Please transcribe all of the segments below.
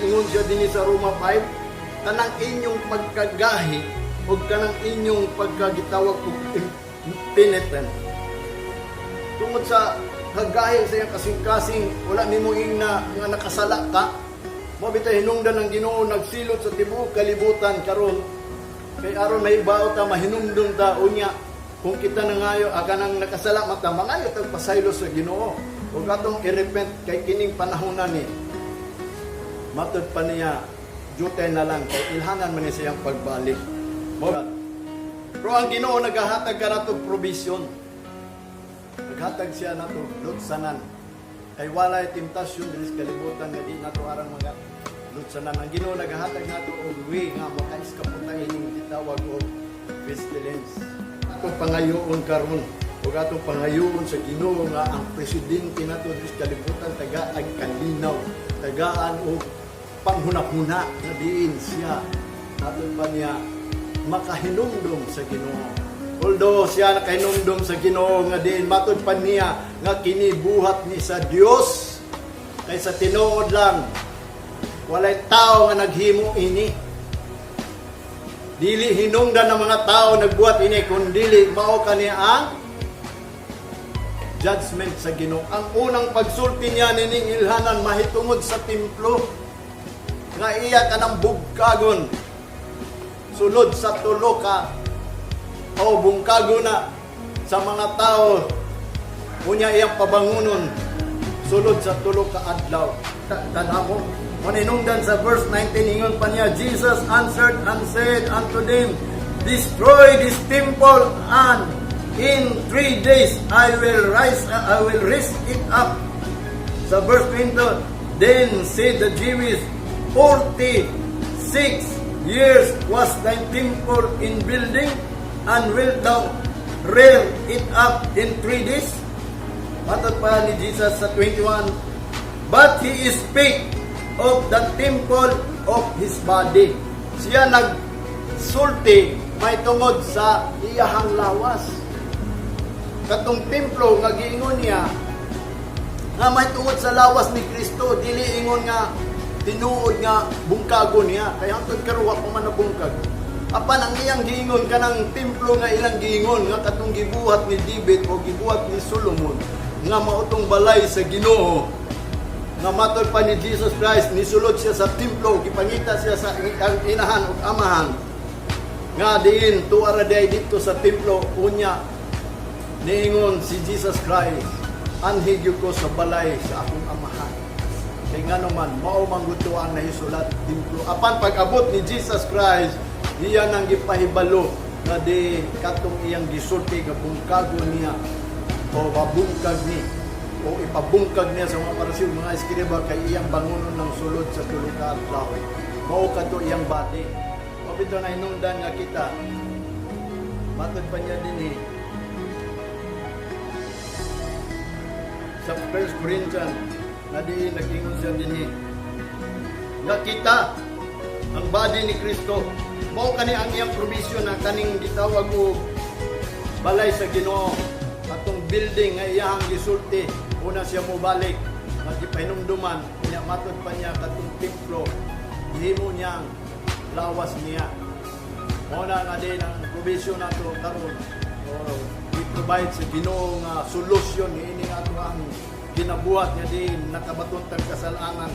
Nag-ingon siya dinhi sa Roma 5, kanang inyong pagkagahi o kanang inyong pagkagitawag og penitent. Tungod sa kagahi sa iyang kasing-kasing, wala nimo ingna nga nakasala ka. Mao bitay hinungdan ng Ginoo nagsilot sa tibuok kalibutan karon kay aron mahibaw ta, mahinumdum ta unya kung kita nangayo aga nang nakasala mata, mangayo tag pasaylo sa Ginoo ug atong i-repent kay kining panahon na ni, matud pa niya, jutay na lang kay ilhanan man ni siyang pagbalik. Pero ang Ginoo nagahatag kanato provision. Naghatag siya nato lutsanan. Kay walay temptasyon diri sa kalibutan nga di nato arang mga lutsanan. Ang Ginoo nagahatag nato og way nga maka-escape ta ining gitawag og pestilence. Atong pangayoon karon ug atong pangayoon sa Ginoo nga ang presidente nato diri sa kalibutan tagaan kalinaw, tagaan og panghuna-huna nga diin siya, matod pa niya, makahinumdum sa Ginoo. Although siya nakahinumdum sa Ginoo nga diin matod pa niya nga kini buhat ni sa Dios, kay sa tinuod lang walay tao nga naghimo ini. Dili hinungdan ng mga tao nagbuhat ini, kundili mao kani ang judgment sa Ginoo. Ang unang pagsulti niya nining ilhanan mahitungod sa templo nga iya kanang bugkagon sulod sa tulo ka o bungkago na sa mga tao, unya iyang pabangunon sulod sa tulo ka adlaw. Tanamo maninungdan sa verse 19, ingon pa niya, "Jesus answered and said unto them, 'Destroy this temple, and in 3 days I will raise it up.'" Sa verse 20, "Then said the Jews, 46 years was thy temple in building, and wilt thou rear it up in 3 days?" Matod pa ni Jesus sa 21, "But he spake of the temple of his body." Siya nagsulti may tungod sa iyahang lawas. Katong templo nga giingon niya nga may tungod sa lawas ni Kristo, dili ingon nga tinuod nga bungkago niya. Kaya hangtod karon wa pa man nabungkag. Apan ang iyang giingon kanang templo nga ilang giingon nga katong gibuhat ni David o gibuhat ni Solomon nga mautong balay sa Ginoo nga matod pa ni Jesus Christ nisulod siya sa templo, gipangita siya sa ang inahan ug amahan nga diin tuwa ra diay didto sa templo. Unya niingon si Jesus Christ, "Anhi gyud ko sa balay sa akong amahan." Kay ngano man mao man gud to ang nahisulat, templo. Apan pag-abot ni Jesus Christ, iya nang gipahibalo nga di katong iyang gisulti nga bungkago niya o mabungkag ni o ipabungkag niya sa mga Parisiw, mga eskriba, kay iyang bangunon ng sulod sa tulo ka adlaw. Mao kadto iyang body. Mao bitaw na hinungdan nga kita, matod pa niya dinhi sa 1 Corinthians na diin nag-ingon siya dinhi nga kita ang body ni Kristo. Mao kani ang iyang provision na kaning gitawag og balay sa Ginoo, atong building nga iyang gisulti una siya mobalik nga gipahinumduman niya. Matod pa niya, katong templo gihimo niyang lawas niya. Mao na nga din ang provision nato karon o i-provide sa Ginoo nga solusyon niini ato ang ginabuhat nga din nakabaton tag kasalanan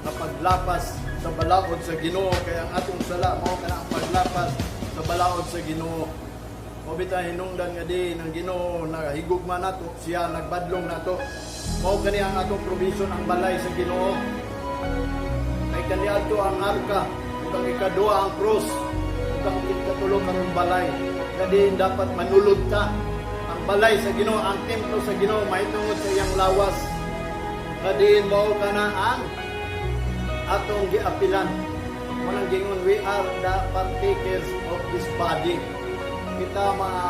nga paglapas sa balaod sa Ginoo, kay ang atong sala mao kana ang paglapas sa balaod sa Ginoo. O bitaw hinungdan nga din ang Ginoo nahigugma nato, siya nagbadlong nato. Mao kani ang atong provision, ang balay sa Ginoo. Kay kaniadto ang arka, ug ang ikaduha ang cross, ug ang ikatulo karon balay. Nga diin dapat manulod ta. Ang balay sa Ginoo, ang templo sa Ginoo mahitungod sa iyang lawas. Nga diin mao kana ang atong giapilan. Manang gingon, we are the partakers of this body. Kita mga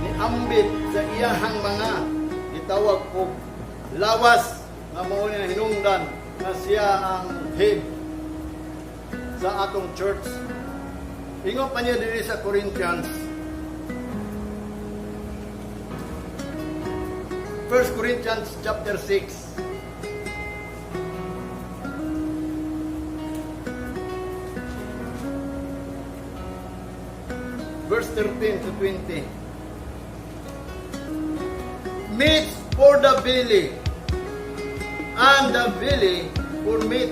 niambit sa iyahang mga gitawag og lawas nga mao niya hinungdan nga siya ang head sa atong church. Ingon pa niya diri sa Corinthians, 1 Corinthians chapter 6. verse 13 to 20. Meat for the belly, and the belly for meat.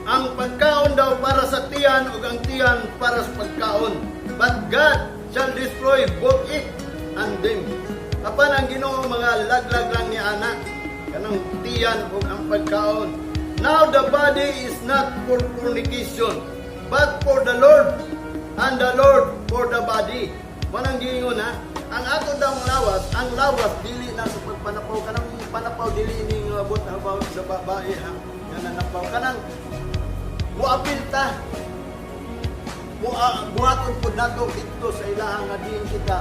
Ang pagkaon daw para sa tiyan ug ang tiyan para sa pagkaon. But God shall destroy both it and them. Apan ang Ginoo mga laglag lang ni ana kanang tiyan ug ang pagkaon. Now the body is not for fornication, but for the Lord, and the Lord for the body. Manang giingon ha, ang ato daw ang lawas, ang lawas dili na sa pagpanapaw. Kanang panapaw, dili ini nga abot about sa babae ha, nga nanapaw kanang muapil ta mo, buhaton pud nato dito sa ilahang nga diin kita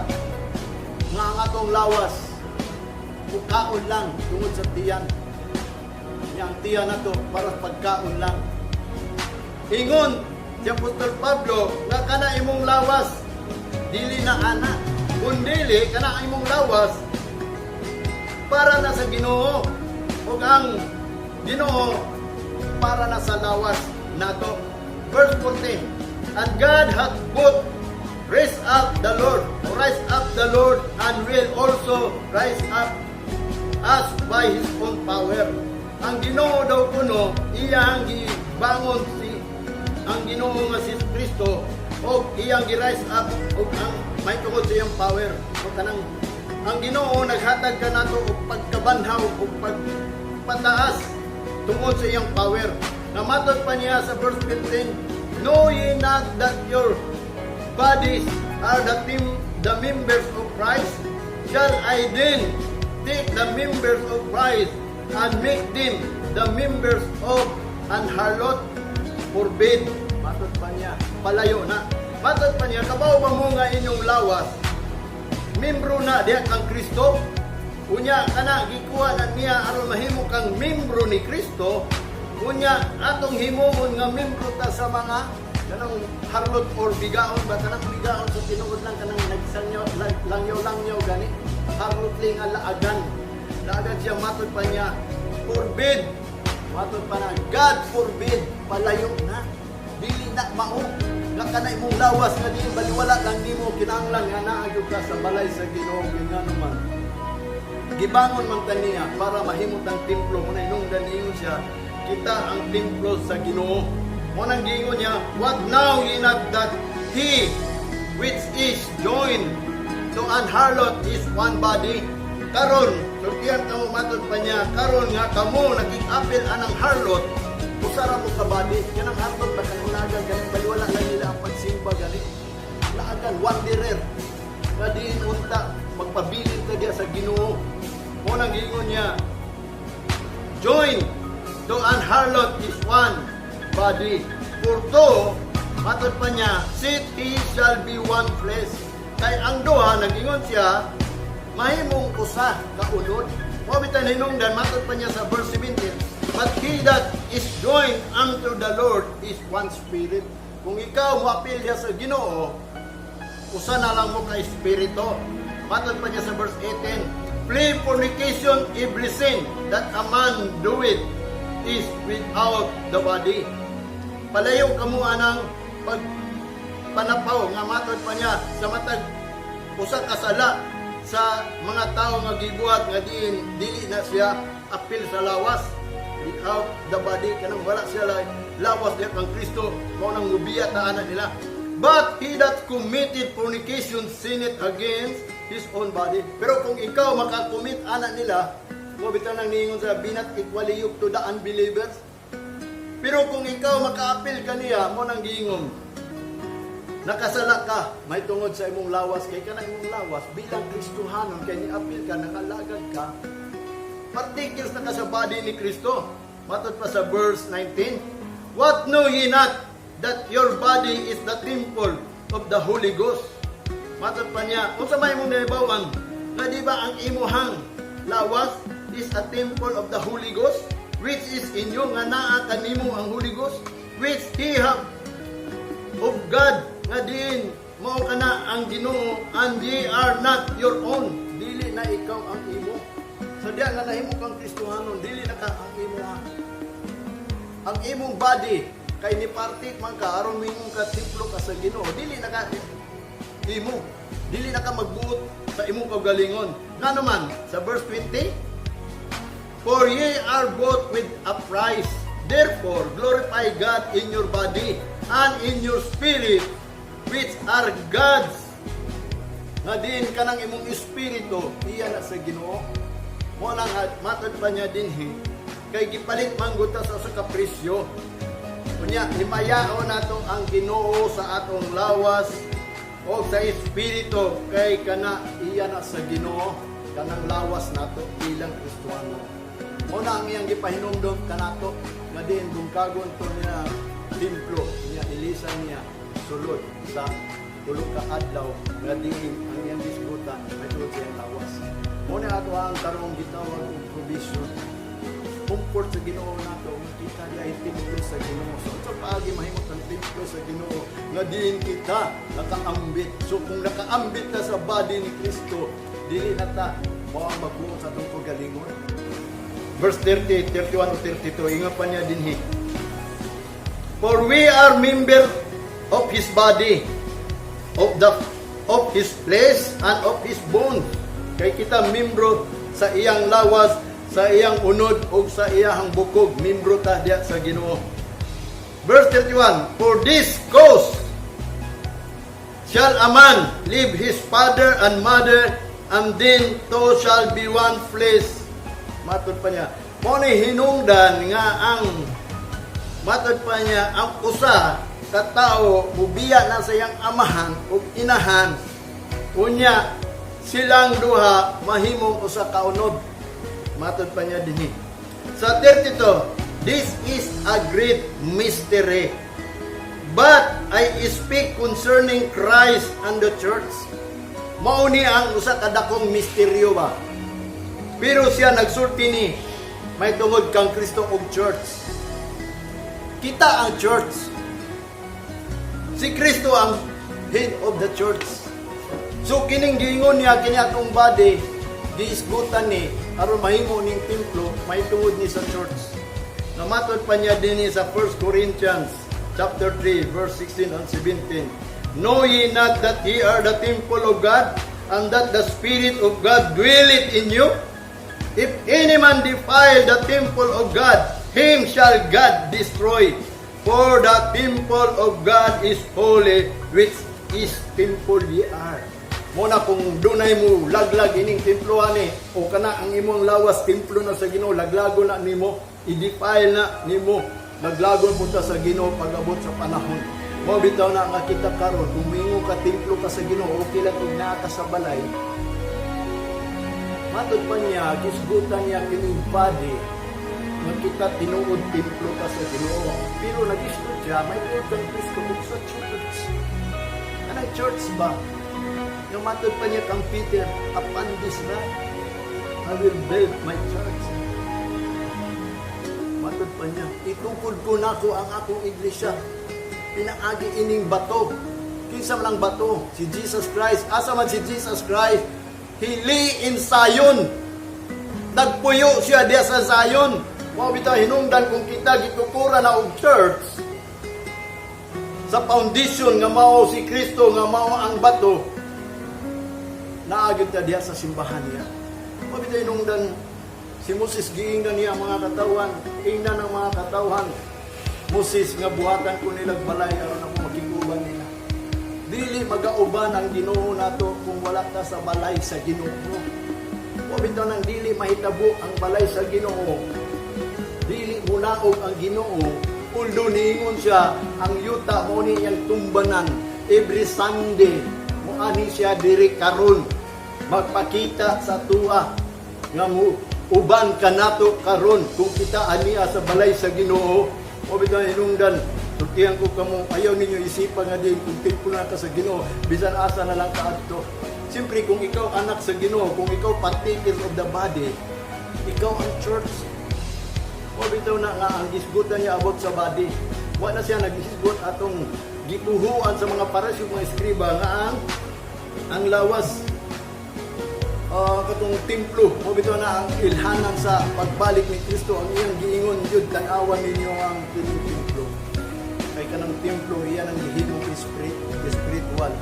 nga ang atong lawas mukaon lang tungod sa tiyan. Yang tiyan nato para sa pagkaon lang. Ingon si Apostol Pablo nga kana imong lawas dili na ana, kun dili kana ang imong lawas para na sa Ginoo ug ang Ginoo para na sa lawas nato. Verse 14, "And God hath both raised up the Lord, or raised up the Lord, and will also raise up us by His own power." Ang Ginoo daw kuno iyang gibangon si ang Ginoo nga si Kristo o iyang gi-rise up og ang may tungod sa iyang power. O kanang ang Ginoo naghatag kanato og pagkabanhaw ug pagpataas tungod sa iyang power. Namatod pa niya sa verse 15, "Know ye not that your bodies are the members of Christ? Shall I then take the members of Christ and make them the members of an harlot? Forbid." Matod pa niya, palayo na. Matod pa niya, kabaw ba mo nga inyong lawas membro na diha kang Kristo? Unya kana gikuha na niya aron mahimo kang membro ni Kristo. Unya atong himuon nga membro ta sa mga kanang harlot or bigaon ba, kanang bigaon sa tinuod lang, kanang nagsanyo langyaw langyaw gani, harlotly nga laagan laagan siya. Matod pa niya, forbid. Matod pa na, God forbid, palayo na, dili na mao nga kana imong lawas nga di baliwala lang nimo. Kinahanglan nga naa gyud ka sa balay sa Ginoo kay ngano man gibangon man ta niya para mahimo tang templo mo na. Inungdan ingon siya, kita ang templo sa Ginoo mo. Nang giingon niya, "What, know ye not that he which is joined to an harlot is one body?" Karon sultihan ta mo, matod pa niya, karon nga kamo nakig-apil anang harlot, usa ra mo ka body. Kanang harlot ba, kanang lagan ganing baliwala lang nila ang pagsimba gani, laagan, wanderer nga diin unta magpabilin ka diya sa Ginoo mo. Nang giingon niya, join to an harlot is one body. For two, matod pa niya, saith he, shall be one flesh. Kay ang duha, nagingon siya, mahimong usa ka unod. Mao bitan hinungdan, matod pa niya sa verse 17, "But he that is joined unto the Lord is one spirit." Kung ikaw moapil diya sa Ginoo, usa na lang mo ka espiritu. Matod pa niya sa verse 18, "Flee fornication. Every sin that a man doeth is without the body." Palayo kamo anang pag panapaw nga matod pa niya sa matag usa ka sala sa mga tao nga gibuhat nga diin dili na siya apil sa lawas, without the body, kanang wala siya lawas diha kang Kristo. Mao nang mubiya ta ana nila. "But he that committed fornication sinneth against his own body." Pero kung ikaw makakommit ana nila mo, bitaw nang niingon sa be not equally yoked to the unbelievers. Pero kung ikaw makaapil kaniya mo, nang giingon nakasala ka may tungod sa imong lawas, kay kana imong lawas bilang Kristohanon, kay niapil ka, nakalagad ka, particles na ka sa body ni Kristo. Matod pa sa verse 19, "What, know ye not that your body is the temple of the Holy Ghost?" Matod pa niya, unsa may imong nahibaw-an nga di ba ang imuhang lawas is a temple of the Holy Ghost which is in you, nga naa kanimo ang Holy Ghost, which ye have of God, nga diin mao kana ang Ginoo, and ye are not your own? Dili na ikaw ang imo. Sa diya nga nahimo kang Kristohanon, dili na ka ang imo ha. Ang imong body kay ni partik man ka aron mingon ka templo ka sa Ginoo, dili na ka Imo. Dili na ka magbuot sa imong kaugalingon. Ngano man sa verse 20, "For ye are bought with a price. Therefore, glorify God in your body and in your spirit, which are God's." Nga diin kanang imong espiritu, iya na sa Ginoo. Mao na nga matod pa niya dinhi, kay gipalit man gud ta sa usa ka presyo. Unya, himayaon nato ang Ginoo sa atong lawas o sa espiritu kay kana iya na sa Ginoo kanang lawas nato bilang Kristohano. Mao na ang iyang gipahinumdom kanato nga diin dungkagon to niya templo niya, ilisan niya sulod sa 3 ka adlaw nga diin ang iyang gisgutan may tungod sa iyang lawas. Mao na ato ang tarong gitawag og provision, comfort sa Ginoo nato nga kita di ay templo sa Ginoo. So unsa paagi mahimot ang templo sa Ginoo nga diin kita nakaambit? So kung nakaambit ta sa body ni Kristo, dili na ta mao ang magbuot sa atong kaugalingon. Verse 30, 31 o 32, ingon pa niya dinhi. "For we are member of His body, of His flesh and of His bones." Kay kita membro sa iyang lawas, sa iyang unod ug sa iyang bukog, membro ta diya sa Ginoo. Verse 31, "For this cause shall a man leave his father and mother, and then two shall be one flesh." Matod pa niya, mao ni hinungdan nga ang matod pa niya ang usa ka tawo mubiya na sa iyang amahan ug inahan, unya silang duha mahimong usa ka unod. Matod pa niya dinhi sa 32, "This is a great mystery, but I speak concerning Christ and the church." Mao ni ang usa ka dakong misteryo ba, pero siya nagsulti ni may tungod kang Kristo ug church. Kita ang church. Si Kristo ang head of the church. So kining giingon niya kini atong body, giisgutan ni aron mahimo ning templo may tungod ni sa church. Namatod pa niya dinhi sa 1 Corinthians chapter 3 verse 16 and 17. "Know ye not that ye are the temple of God and that the Spirit of God dwelleth in you? If any man defile the temple of God, him shall God destroy. For the temple of God is holy, which is temple ye are." Mao na kung dunay mo laglag ining templo ani o kana ang imong lawas templo na sa Ginoo, laglago na nimo, i-defile na nimo, laglagon po ta sa Ginoo pag-abot sa panahon. Mao bitaw na nga kita karon kung mingon ka templo ka sa Ginoo, okay lang kung naa ka sa balay. Matod pa niya, gisgutan niya kining body nga kita tinuod templo ka sa Ginoo. Pero nagisgot siya, may tungod kang Kristo ug sa church. Anong church ba? Yung matod pa niya kang Peter, "Upon this rock, I will build my church." Matod pa niya, "Itukod ko nako ang akong iglesia. Pinaagi ining bato." Kinsa man ang bato? Si Jesus Christ. Asa man si Jesus Christ? He lay in Zion. Nagpuyo siya diya sa Zion. Mao bitaw hinungdan kung kita gitukuran na og church sa foundation nga mao si Kristo nga mao ang bato, naa gyud ta diha sa simbahan niya. Mao bitaw hinungdan si Moses, giingnan niya ang mga katawhan, ingnan ang mga katawhan, "Moses, nga buhatan ko nilag balay aron ako makiguban nila." Dili magauban ang Ginoo nato kung wala ta sa balay sa Ginoo. Mao bitaw nang dili mahitabo ang balay sa Ginoo. Dili munaog ang Ginoo. Although niingon siya, ang yuta mao ni iyang tumbanan every Sunday. Muani siya diri karon magpakita sa tuwa nga mo uban kanato karon kung kita ania sa balay sa Ginoo. Mao bitaw hinungdan, sultihan ko kamo, ayaw ninyo isipan nga din kung templo na ka sa Ginoo, bisan asa na lang kaadto. Siyempre, kung ikaw anak sa Ginoo, kung ikaw partaker of the body, ikaw ang church. Mao bitaw na nga ang gisgutan niya about sa body. Wa na siya nagisgot atong gituhuan sa mga Pariseo, mga eskriba nga ang lawas katong templo. Mao bitaw na ang ilhanan sa pagbalik ni Kristo, ang iyang giingon jud, "Tan-awan ninyo ang kining templo." Kay kanang templo iya nang gihimong spiritual.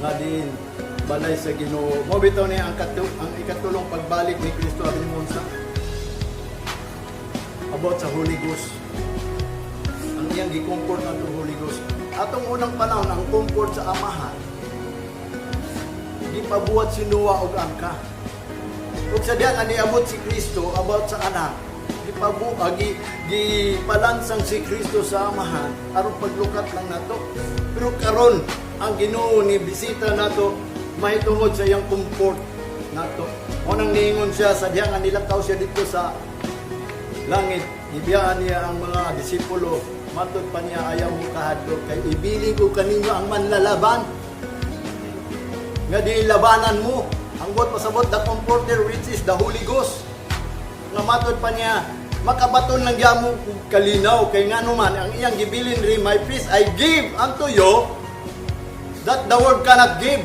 Nga diin balay sa Ginoo. Mao bitaw ni ang ikatulong pagbalik ni Kristo, abi ni Monsa. About sa Holy Ghost. Ang iyang gi-comfort nato, Holy Ghost. Atong unang panahon, ang comfort sa Amahan, gipabuhat si Noah og arka. Ug sa diha nga niabot si Kristo about sa anak, gipabu ah, gi, gipalansang si Kristo sa Amahan aron paglukat lang nato. Pero karon ang Ginoo ni bisita nato mahitungod sa iyang comfort nato. Mao nang niingon siya sa diha nga nilakaw siya dito sa langit, gibiyaan niya ang mga disipulo. Matod pa niya, "Ayaw mo kahadlok kay ibilin ko kaninyo ang manlalaban nga di labanan mo." Ang buot pasabot, the Comforter, which is the Holy Ghost. Nga matod pa niya, makabaton lang gyamo og kalinaw kay ngano man ang iyang gibilin ri, "My peace I give unto you, that the world cannot give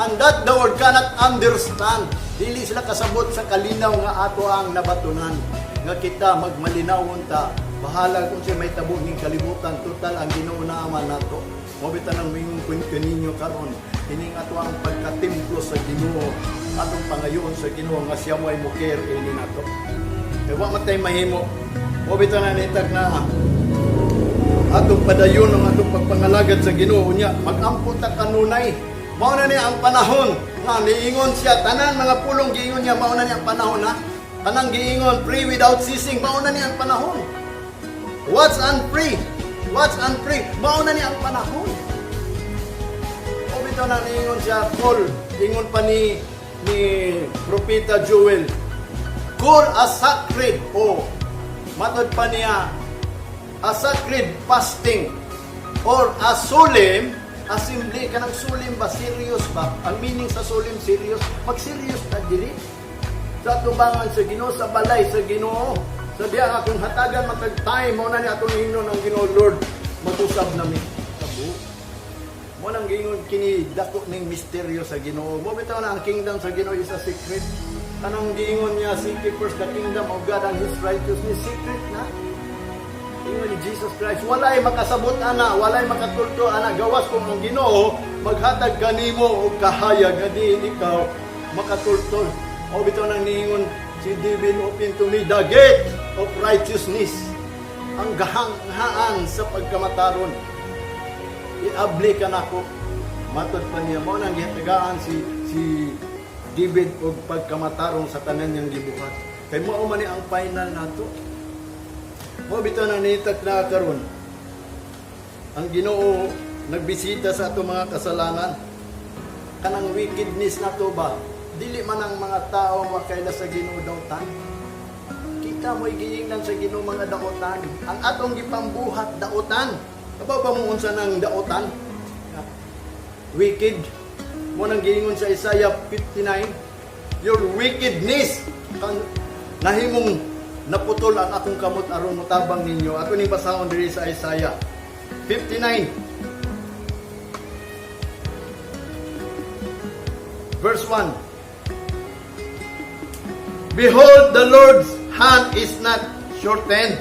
and that the world cannot understand." Dili sila kasabot sa kalinaw nga ato ang nabatunan. Nga kita magmalinawon ta, bahala kung siya may tabo ning kalibutan, total ang Ginoo na man nato. Mao bitaw nang mingon kun kaninyo karon, kining ato ang pagkatemplo sa Ginoo, atong pangayoon sa Ginoo nga siya mo ay mo-care ini nato. Kay wa man tay mahimo. Mao bitaw na nitag na atong padayon ang atong pagpangalagad sa Ginoo, nya magampo ta kanunay. Mao na ni ang panahon nga niingon siya, tanan mga pulong giingon niya, mao na ni ang panahon na tanang giingon, "Pray without ceasing." Mao na ni ang panahon. "Watch and pray, watch and pray." Mao na ni ang panahon. O bitaw na niingon siya, call, ingon pa ni Propeta Joel, call a sacred, o matod pa niya, a sacred fasting or a solemn assembly. Kanang solemn ba, serious ba? Ang meaning sa solemn, serious. Mag-serious ta diri sa tubangan sa Ginoo, sa balay sa Ginoo, sa diha akong hatagan matag time. Mao na ni atong ingnon ang Ginoo, "Lord, mag-usab nami sa buo." Mao nang giingon kini, dako ning misteryo sa Ginoo. Mao bitaw na ang kingdom sa Ginoo is a secret. Kanang giingon niya, "Seek ye first the kingdom of God and His righteousness," secret na. Ingon ni Jesus Christ, walay makasabot ana, walay makatulto ana, gawas kung ang Ginoo maghatag kanimo og kahayag nga diin ikaw makatultol. O bitaw nang niingon si David, "Open to me the gate of righteousness." Ang gahanghaan sa pagkamataron. Iabli ka nako. Matod pa niya, mao nang gihatagaan si David og pagkamatarong sa tanan niyang gibuhat. Kay mao man ni ang final nato. Mao bitaw nang nitak na karon. Ang Ginoo nagbisita sa ato mga kasalanan. Kanang wickedness nato ba? Dili man ang mga tao makaila sa Ginoo dautan. Kita mo'y giingnan sa Ginoo mga dautan. Ang atong gipambuhat, dautan. Kabaw ba mo unsa nang dautan? Wicked. Mao nang giingon sa Isaiah 59, "Your wickedness kan nahimong naputol ang akong kamot aron motabang ninyo." Ato ning basahon diri sa Isaiah 59 verse 1. "Behold, the Lord's hand is not shortened,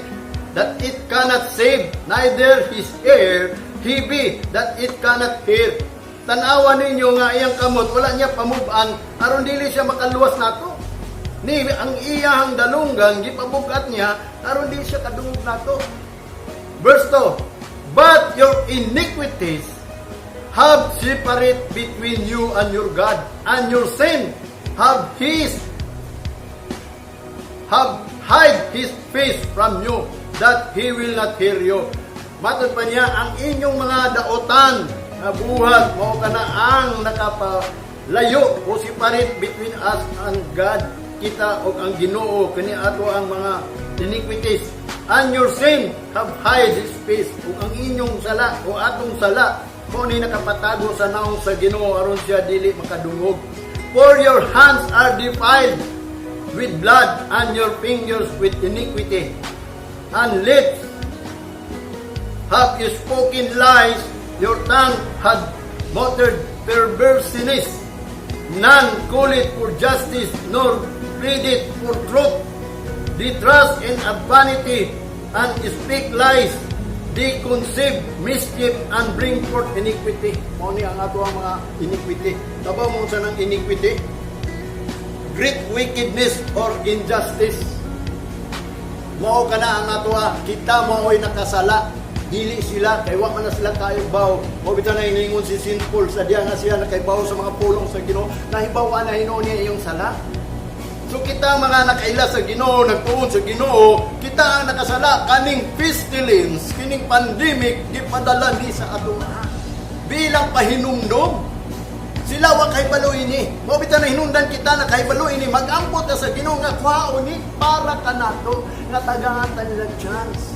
that it cannot save, neither his ear heavy, that it cannot hear." Tanawa ninyo nga iyang kamot, wala niya pamub-an, aron dili siya makaluwas nato. Ni ang iyang dalunggan, gipabugat niya, aron dili siya kadungog nato. Verse 2, "But your iniquities have separate between you and your God, and your sin have hide his face from you, that he will not hear you." Matod pa niya, ang inyong mga daotan na buhat, mao kana ang nakapalayo o separate between us and God, kita og ang Ginoo, kani ato ang mga iniquities. "And your sin have hide his face." Ug ang inyong sala o atong sala, mao ni nakapatago sa naong sa Ginoo aron siya dili makadungog. "For your hands are defiled with blood and your fingers with iniquity. And lips have you spoken lies, your tongue had muttered perverseness. None call it for justice, nor plead it for truth. They trust in a vanity and speak lies. They conceive mischief and bring forth iniquity. Mao ni ang ato ang mga iniquity. Kabaw mo sa nang iniquity? Great wickedness or injustice. Mao kana ang ato. Kita mao'y nakasala. Dili sila kay wa man na sila kaibaw. Mao bitaw na iningon si Saint Paul sa diya nga siya nakaibaw sa mga pulong sa Ginoo. Nahibaw na hinuon niya iyong sala. So kita mga nakaila sa Ginoo, nagtuon sa Ginoo, kita ang nakasala kaning pestilence, kining pandemic gipadala ni sa ato bilang pahinumdom. Sila wa kahibalo ini. Mao bitaw na hinungdan kita na kahibalo ini, mag-ampo ta sa Ginoo nga kuhaon ni para kanato nga tagaan ta nila chance.